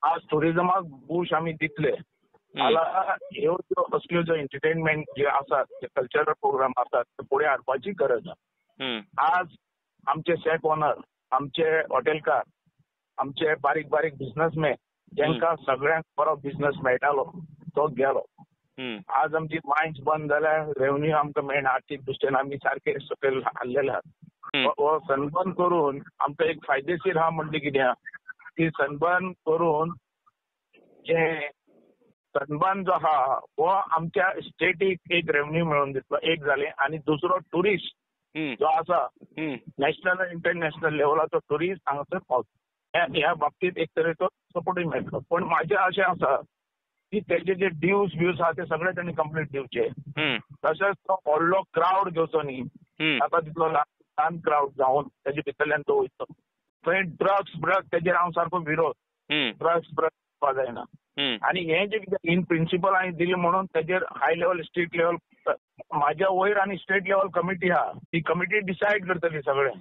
आज टुरिजमाक बूश आमी दितले जाल्यार ह्यो ज्यो असल्यो ज्यो एंटरटेनमेंट जे आसात, जे कल्चरल प्रोग्राम आसात ते फुडें हाडपाची गरज आसा. आज आमचे शॅक ओनर, आमचे हॉटेलकार, आमचे बारीक बारीक बिझनसमॅन जेंका सगळ्यांक बरो बिझनस मेळटालो तो गेलो. आज आमची मायन्स बंद जाल्यार रेवन्यू आमकां मेळना, आर्थीक दृश्टीन आमी सारके सकयल हाडलेले आहात. हो सनबर्न करून आमकां एक फायदेशीर आहा म्हणजे कितें आहा की सनबर्न करून जे सनबर्न जो आहा हो आमच्या स्टेटीक एक रेवन्यू मेळोवन दितलो, एक जालें. आनी दुसरो टुरिस्ट जो आसा नॅशनल आनी इंटरनॅशनल लेवलाचो टुरिस्ट हांगासर पावता, ह्या बाबतींत एक तरेचो सपोर्टूय मेळटलो. पण म्हाजें अशें आसा की तेजे जे ड्यूज ब्यूज आहा ते सगळे तांणी कंप्लीट दिवचे. तशेंच तो व्हडलो क्रावड घेवचो न्ही, जाता तितलो ल्हान क्रावड जावन तेजे भितरल्यान तो वयतलो. थंय ड्रग्स ब्रग्स तेजेर हांव सारको विरोध, ड्रग्स ब्रग्स दिवपा जायना. आनी हें जें कितें इन प्रिंसिपल हांवें दिलें म्हणून तेजेर हाय लेवल स्टेट लेवल म्हाज्या वयर आनी स्टेट लेवल कमिटी आहा, ती कमिटी डिसायड करतली सगळें.